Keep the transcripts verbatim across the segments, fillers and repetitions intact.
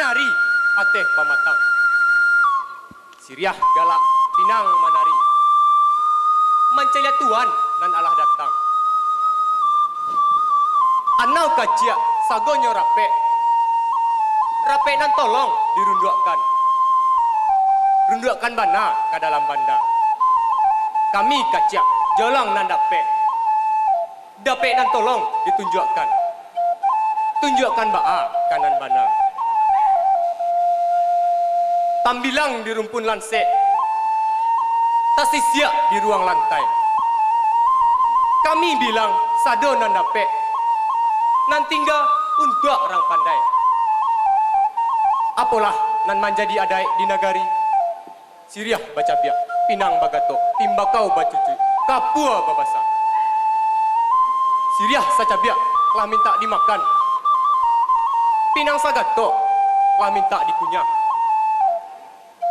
Manari ateh pamatang. Siriah galak pinang manari, mancaliak tuan nan alah datang. Anau kaciak sagonyo rapek, rapek nan tolong dirunduakkan. Runduakkan bana ka dalam banda. Kami kaciak jolang nan dapek. Dapek nan tolong ditunjuakkan. Tunjuakkan baa ka nan bana. Tambilang di rumpun lansek, tasisiak di ruang lantai. Kami bilang sado nan dapek, nan tingga untuak rang pandai. Apolah nan manjadi adaik di nagari? Siriah bacabiak, pinang bagatok, timbakau bacucuik, kapua babasa. Siriah sacabiak lah mintak dimakan, pinang sagatok lah mintak dikunyah.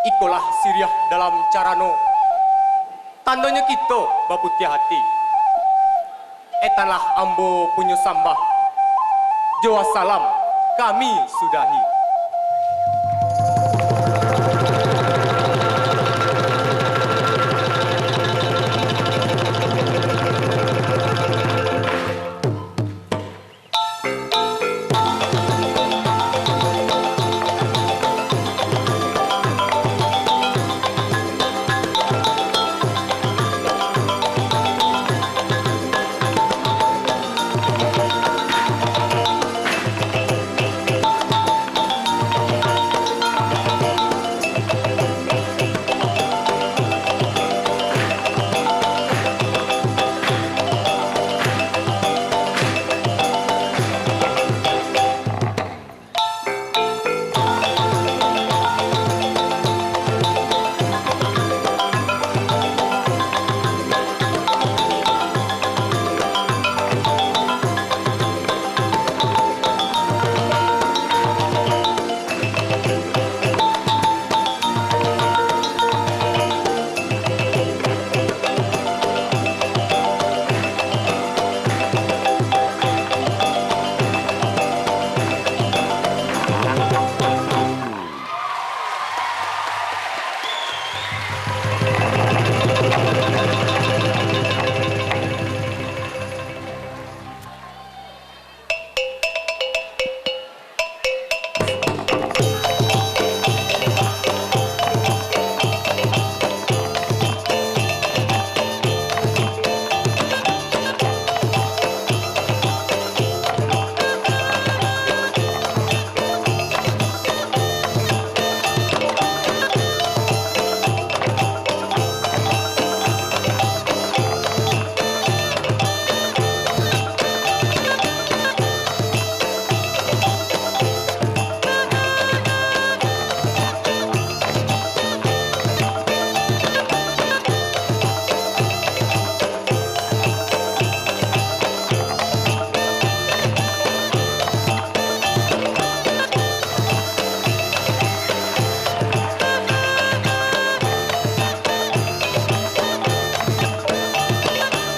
Ikolah siriah dalam carano, tandonyo kito baputiah ati. Etanlah ambo punyo sambah. Jo wassalam, kami sudahi.